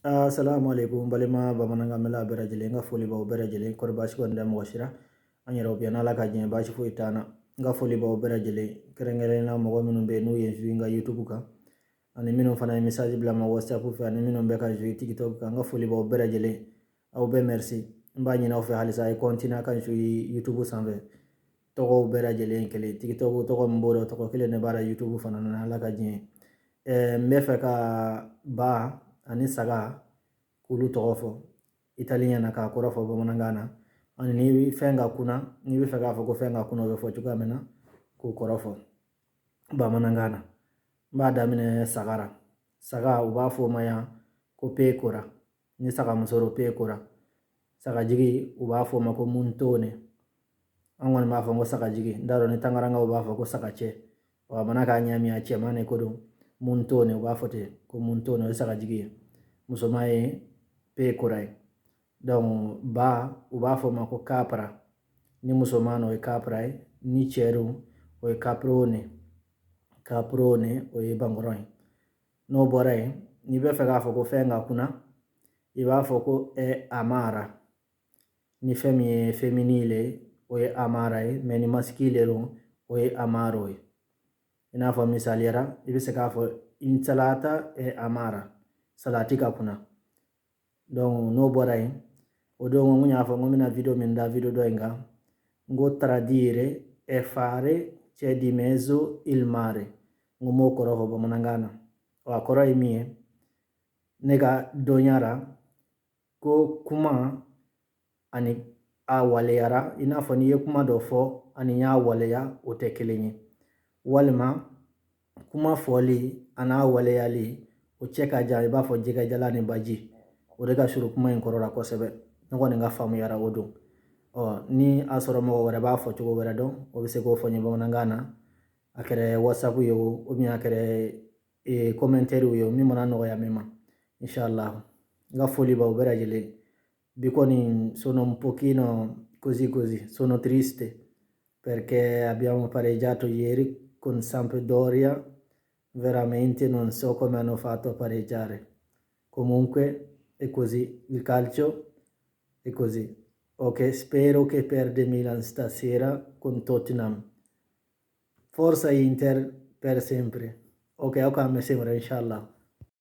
Assalamu alaikum, balima bamanankan mɛla bɛɛ lajɛlen, n ka foli b'aw bɛɛ lajɛlen. Kɔri baasi kɔni tɛ mɔgɔ si la, an yɛrɛw bɛ yan, n'Ala ka diɲɛ baasi foyi t'an na. N ka foli b'aw bɛɛ lajɛlen, kɛrɛnkɛrɛnnenya la mɔgɔ minnu bɛ yen n'u ye n suit n ka YouTube kan, ani minnu fana ye message bila n ma WhatsApp fɛ, ani minnu bɛ ka n suit TikTok kan. N ka foli b'aw bɛɛ lajɛlen, aw bɛɛ merci. N b'a ɲini aw fɛ halisa, a ye continuer a ka n suit YouTube sanfɛ. Tɔgɔw bɛɛ lajɛlen kelen, TikTok tɔgɔ min b'o la, tɔgɔ kelen de b'a la YouTube fana na, Ala ka diɲɛ. N bɛ fɛ ka ba ani saga k'olu tɔgɔ fɔ italien na k'a kɔrɔ fɔ bamanankan na, ani ni fɛn ka kunna, n'i bɛ fɛ k'a fɔ ko fɛn ka kunna, o bɛ fɔ cogoya min na, k'o kɔrɔ fɔ bamanankan na. N b'a daminɛ saga la. Saga, u b'a fɔ o ma yan ko pecora. Ni sagamuso don, pecora. Sagajigi, u b'a fɔ o ma ko muntone. An kɔni b'a fɔ ko sagajigi, n t'a dɔn ni tangarankaw b'a fɔ ko sagacɛ. Wa a mana k'a ɲɛ min, a cɛman de ko don, muntone, u b'a fɔ ten ko muntone, o ye sagajigi ye. Musoman ye pecora ye. Donc ba, u b'a fɔ o ma ko capra. Ni musoman o ye capra ye, ni cɛ don, o ye caprone. Caprone, o ye bankɔrɔ ye. N'o bɔra yen, n'i bɛ fɛ k'a fɔ ko fɛn ka kunna, i b'a fɔ ko è amara. Ni fɛn min ye femminile ye, o ye amara ye, mais ni maschile don, o ye amaro ye. I n'a fɔ misaliyara, i bɛ se k'a fɔ insalata è amara, salati ka kunna. Donc n'o bɔra yen, o don n y'a fɔ n ko n bɛna video min da video dɔ in kan, n ko tradire è fare c'è di mezzo il mare. N ko n b'o kɔrɔ fɔ bamanankan na. A kɔrɔ ye min ye ne ka dɔnya la, ko kuma ani a waleyara, i n'a fɔ n'i ye kuma dɔ fɔ ani n y'a waleya, o tɛ kelen ye, walima kuma fɔli a n'a waleyali, o cɛ ka jan i b'a fɔ jɛgɛjalan ni baji. O de ka surun kuma in kɔrɔ la kosɛbɛ, ne kɔni ka faamuyara o don. Ɔ ni a sɔrɔ mɔgɔ wɛrɛ b'a fɔ cogo wɛrɛ dɔn, o bɛ se k'o fɔ n ye bamanankan na, a kɛra WhatsApp ye o, a kɛra commentaire ye o, min mana nɔgɔya min ma, inshallah. N ka foli b'aw bɛɛ lajɛlen. Bi kɔni sono un pochino così così, sono triste perché abbiamo pareggiato ieri con Sampdoria, veramente non so come hanno fatto a pareggiare. Comunque è così, il calcio è così. Ok, spero che perde Milan stasera con Tottenham. Forza Inter per sempre. Ok, aw k'an bɛ se wɛrɛ, inshallah.